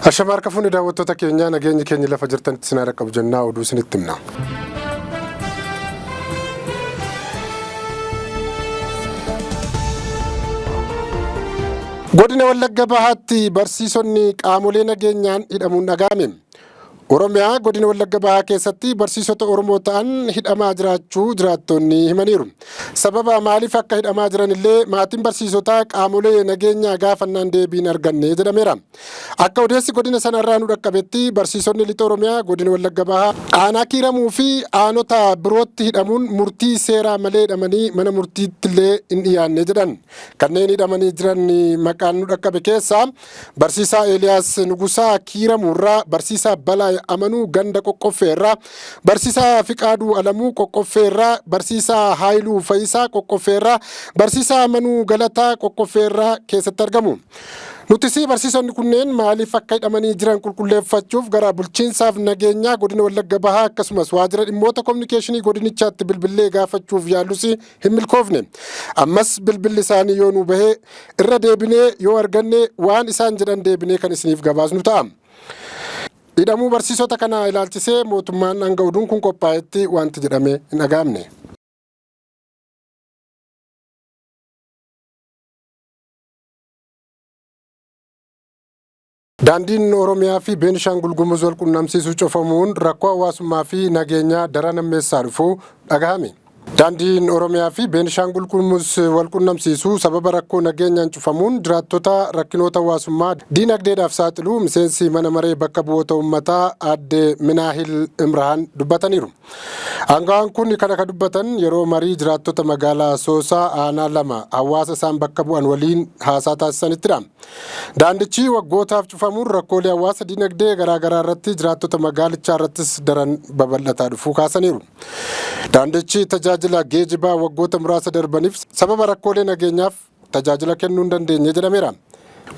Ashama harka fuuni daawwattoota keenyaa, nageenyi keenya lafa jirtanitti isin haa qabu jennaa, oduu isinitti himna. Godina Wallagga Bahaatti barsiisonni qaamolee nageenyaan hidhamuun dhaga'ame. Oromiyaa godina Wallagga Bahaa keessatti barsiisota Oromoo ta'an hidhamaa jiraachuu jiraattonni himaniiru. Sababa maaliif akka hidhamaa jiran illee maatiin barsiisotaa qaamolee nageenyaa gaafannaan deebiin arganne jedhameera. Akka odeessi godina sanarraa nu dhaqqabetti, barsiisonni lixa Oromiyaa godina Wallagga Bahaa aanaa Kiiramuu fi aanota birootti hidhamuun murtii seeraa malee hidhamanii mana murtiitti illee hin dhiyaanne jedhan. Kanneen hidhamanii jiran maqaan nu dhaqqabe keessaa Barsiisaa Eeliyaas Nugusaa Kiiramuurraa, Barsiisaa Balaa Amanuu ganda Qoqqoffeerraa, Barsiisaa Fiqaaduu Alamuu Qoqqoffeerraa, Barsiisaa Haayiluu Fayisaa Qoqqoffeerraa, Barsiisaa Amanuu Galataa Qoqqoffeerraa keessatti argamu. Nutis barsiisonni kunneen maaliif akka hidhamanii jiran qulqulleeffachuuf gara bulchiinsaaf nageenyaa godina Wallagga Bahaa akkasumas waajjira dhimmoota kominikeeshinii godinichaatti bilbillee gaafachuuf yaallus hin milkoofne. Ammas bilbilli isaanii yoo nu bahee irra deebinee yoo arganne waan isaan jedhan deebinee kan isiniif gabaasnu ta'a. Hidhamuu barsiisota kanaa ilaalchisee mootummaan hanga oduun kun qophaa'etti wanti jedhame hin dhaga'amne. Daandiin Oromiyaa fi Beenishaangul Gumuz wal qunnamsiisuu cufamuun rakkoo hawaasummaa fi nageenyaa daran hammeessaa dhufuu dhagahame. Daandiin Oromiyaa fi Beenishaangul Gumuz wal qunnamsiisuu sababa rakkoo nageenyaan cufamuun jiraattota rakkinoota hawaasummaa diinagdeedhaaf saaxiluu miseensi mana maree bakka bu'oota uummataa aadde Minaahil Imraan dubbataniiru. Aangawaan kun kana kan dubbatan yeroo marii jiraattota magaalaa Asoosaa aanaa 2 hawaasa isaan bakka bu'an waliin haasaa taasisanittidha. Daandichi waggootaaf cufamuun rakkoolee hawaasa dinagdee garaagaraa irratti jiraattota magaalichaa irrattis daran babal'ataa dhufuu kaasaniiru. Daandichi tajaajila geejibaa waggoota muraasa darbaniif sababa rakkoolee nageenyaaf tajaajila kennuu hin dandeenye jedhameera.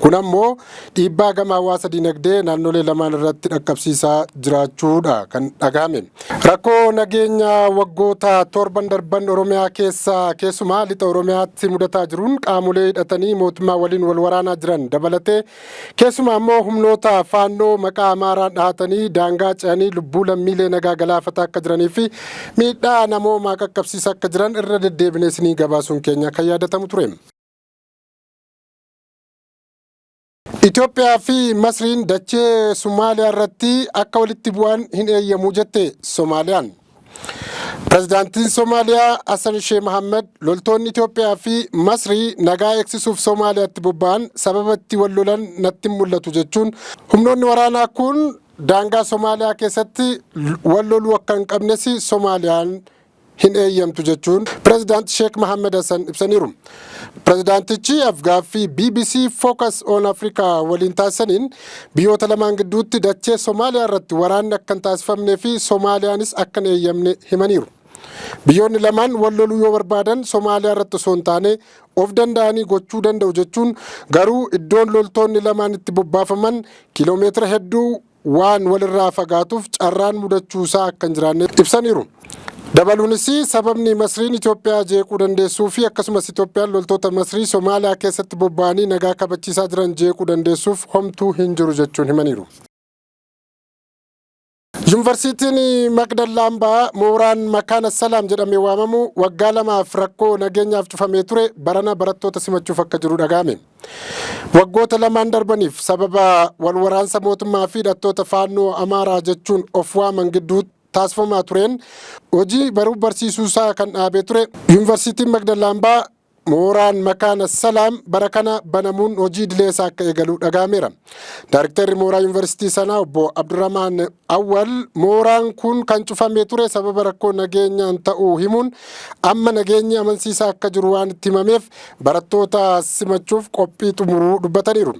Kun ammoo dhiibbaa gama hawaasa dinagdee naannolee lamaan irratti dhaqqabsiisaa jiraachuudha kan dhagahame. Rakkoo nageenya waggoota 7n darban Oromiyaa keessa, keessumaa lixa Oromiyaatti mudataa jiruun qaamolee hidhatanii mootummaa waliin wal waraanaa jiran dabalatee, keessumaa immoo humnoota faannoo maqaa Amaaraan dhahatanii daangaa ce'anii lubbuu lammiilee nagaa galaafataa akka jiranii fi miidhaa namoomaa qaqqabsiisaa akka jiran irra deddeebinee isinii gabaasuun keenya kan yaadatamu ture. Itoophiyaa fi Masriin dachee Somaaliyaa irratti akka walitti bu'an hin eeyyamu jette Somaaliyaan. Pirezidaantiin Somaaliyaa Hassan Sheeh Mohammed loltoonni Itoophiyaa fi Masrii nagaa eegsisuuf Somaaliyaatti bobba'an sababa itti wal lolan natti hin mul'atu jechuun, humnoonni waraanaa kun daangaa Somaaliyaa keessatti wal loluu akka hin qabnes Somaaliyaan hin eeyyamtu jechuun Pirezidaant Sheek Mohammed Hassan ibsaniiru. Pirezidaantichi afgaaffii BBC Focus on Africa waliin taasisaniin biyyoota lamaan gidduutti dachee Somaaliyaa irratti waraanni akka hin taasifamnee fi Somaaliyaanis akka hin eeyyamne himaniiru. Biyyoonni lamaan wal loluu yoo barbaadan Somaaliyaa irratti osoo hin taane of danda'anii gochuu danda'u jechuun, garuu iddoon loltoonni lamaan itti bobbaafaman kiiloomeetira hedduu waan walirraa fagaatuuf carraan mudachuusaa akka hin jiraanne ibsaniiru. Dabaluunis sababni Masriin Itoophiyaa jeequu dandeessuu fi akkasumas Itoophiyaan loltoota Masrii Somaaliyaa keessatti bobba'anii nagaa kabachiisaa jiran jeequu dandeessuuf homtuu hin jiru jechuun himaniiru. Yuunivarsiitiin Maqdallaa Ambaa mooraan Makaana Salaam jedhamee waamamu waggaa 2f rakkoo nageenyaaf cufamee ture barana barattoota simachuuf akka jiru dhaga'ame. Waggoota lamaan darbaniif sababa wal waraansa mootummaa fi hidhattoota faannoo Amaaraa jechuun of waaman gidduu taasifamaa tureen hojii baruuf barsiisuusaa kan dhaabee ture Yuunivarsiitiin Magdallaa Ambaa mooraan Makaana Salaam bara kana banamuun hojii idilee isaa akka eegalu dhaga'ameera. Daariktarri mooraa yuunivarsiitii sanaa obbo Abdurrahmaan Awwal mooraan kun kan cufamee ture sababa rakkoo nageenyaan ta'uu himuun, amma nageenyi amansiisaa akka jiru waan itti himameef barattoota simachuuf qophii xumuruu dubbataniiru.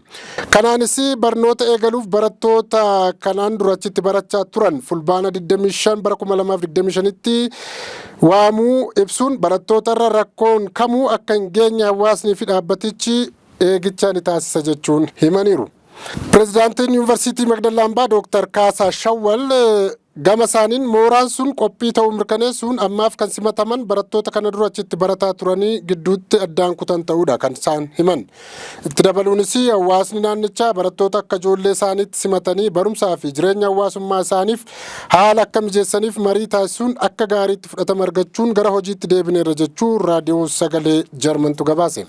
Kanaanis barnoota eegaluuf barattoota kanaan dura achitti barachaa turan Fulbaana 25 bara 2025tti waamuu ibsuun, barattoota irra rakkoon kamuu akka hin geenye hawaasnii fi dhaabbatichi eegicha ni taasisa jechuun himaniiru. Pireezidaantiin Yuunivarsiitii Magdallaa Ambaa Dooktar Kaasaa Shawwal gama isaaniin mooraan sun qophii ta'uu mirkaneessuun ammaaf kan simataman barattoota kana dura achitti barataa turanii gidduutti addaan kutan ta'uudha kan isaan himan. Itti dabaluunis hawaasni naannichaa barattoota akka ijoollee isaaniitti simatanii barumsaa fi jireenya hawaasummaa isaaniif haala akka mijeessaniif marii taasisuun akka gaariitti fudhatama argachuun gara hojiitti deebineerra jechuu Raadiyoo Sagalee Jarmantu gabaase.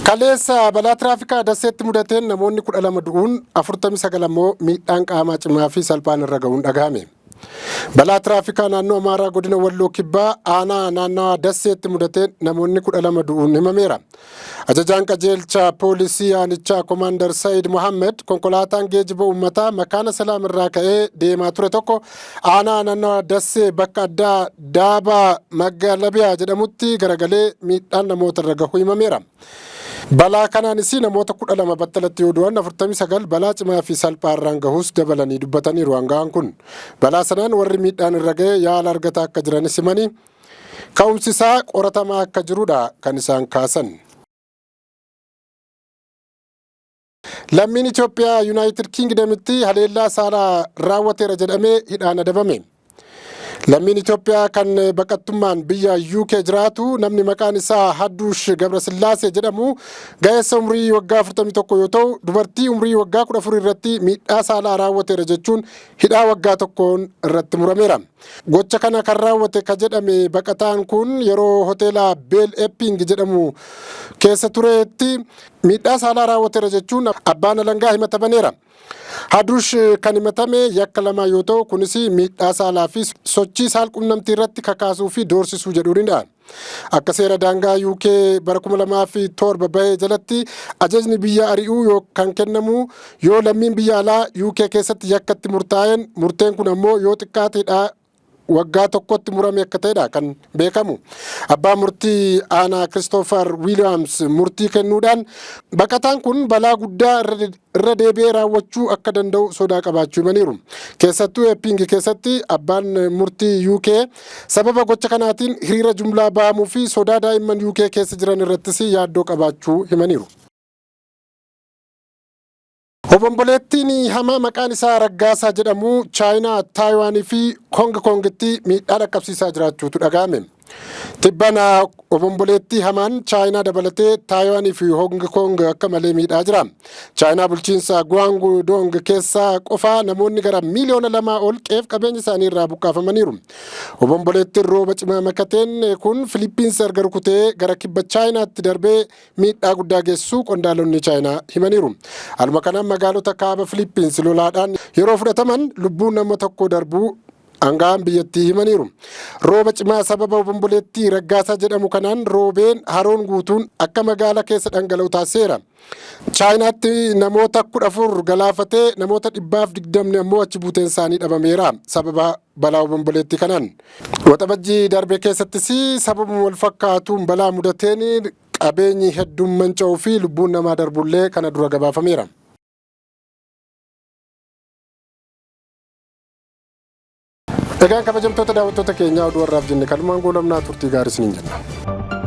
Kaleessa balaa tiraafikaa Daseetti mudateen namoonni 12 du'uun, 49 ammoo miidhaan qaamaa cimaa fi salphaan irra ga'uun dhagahame. Balaa tiraafikaa naannoo Amaaraa godina Walloo Kibbaa aanaa naannawaa Dasseetti mudateen namoonni 12 du'uun himameera. Ajajaan qajeelcha poolisii aanichaa Komaandar Sa'iid Mohammed konkolaataan geejiba uummataa Makaana Salaam irraa ka'ee deemaa ture tokko aanaa naannawaa Dassee bakka addaa Daabaa Maggaalabiyaa jedhamutti garagalee miidhaan namoota irra gahu himameera. Balaa kanaanis namoota 12 battalatti yoo du'an, 49 balaa cimaa fi salphaa irraan gahus dabalanii dubbataniiru aanga'aan kun. Balaa sanaan warri miidhaan irra ga'e yaala argataa akka jiranis himanii, ka'umsi isaa qoratamaa akka jirudha kan isaan kaasan. Lammiin Itoophiyaa Yuunaayitid Kiingdamitti haleellaa saalaa raawwateera jedhamee hidhaan adabame. Lammiin Itoophiyaa kan baqattummaan biyya UK jiraatu namni maqaan isaa Hadduush Gabrasillaasee jedhamu ga'eessa umrii waggaa 41 yoo ta'u, dubartii umrii waggaa 14 irratti miidhaa saalaa raawwateera jechuun hidhaa waggaa tokkoon irratti murameera. Gocha kana kan raawwate ka jedhame baqataan kun yeroo hoteela Beel Epping jedhamu keessa turetti miidhaa saalaa raawwateera jechuun abbaan alangaa himata baneera. Hadush kan himatame yakka lama yoo ta'u, kunis miidhaa saalaa fi sochii saalqunnamtii irratti kakaasuu fi doorsisuu jedhuunidha. Akka seera daangaa UK bara 2007 bahee jalatti ajajni biyya ari'uu yoo kan kennamu yoo lammiin biyya alaa UK keessatti yakkatti murtaa'een, murteen kun ammoo yoo xiqqaateedha waggaa tokkotti murame akka ta'edha kan beekamu. Abbaan murtii aanaa Christopher Williams murtii kennuudhaan baqataan kun balaa guddaa irra deebi'ee raawwachuu akka danda'u sodaa qabaachuu himaniiru. Keessattuu Epping keessatti abbaan murtii UK sababa gocha kanaatiin hiriira jumlaa bahamuu fi sodaa daa'imman UK keessa jiran irrattis yaaddoo qabaachuu himaniiru. Obomboleettiin hamaa maqaan isaa Raggaasaa jedhamu Chaayinaa, Taayiwaanii fi Hong Kongitti miidhaa dhaqqabsiisaa jiraachuutu dhaga'ame. Tibbana obomboleettii hamaan Chaayinaa dabalatee Taayiwaanii fi Hong Kong akka malee miidhaa jira. Chaayinaa bulchiinsa Guangdong keessaa qofaa namoonni gara miiliyoona 2 ol qe'eef qabeenya isaanii irraa buqqaafamaniiru. Obomboleettiin rooba cimaa makateen kun Filiippiins erga rukutee gara kibba Chaayinaatti darbee miidhaa guddaa geessisuu qondaalonni Chaayinaa himaniiru. Haaluma kanaan magaalota kaaba Filiippiins lolaadhaan yeroo fudhataman lubbuun nama tokko darbuu aanga'aan biyyattii himaniiru. Rooba cimaa sababa obomboleettii Raggaasaa jedhamu kanaan roobeen haroon guutuun akka magaalaa keessa dhangala'u taasiseera. Chaayinaatti namoota 14 galaafatee, namoota 120 ammoo achi buuteen isaanii dhabameera sababa balaa obomboleettii kanaan. Waxabajjii darbe keessattis sababuma wal fakkaatuun balaa mudateen qabeenyi hedduun manca'uu fi lubbuun namaa darbullee kana dura gabaafameera. Egaan kabajamtoota daawwattoota keenyaa, oduu har'aaf jenne kanumaan goolabnaa, turtii gaarii isiniin jenna.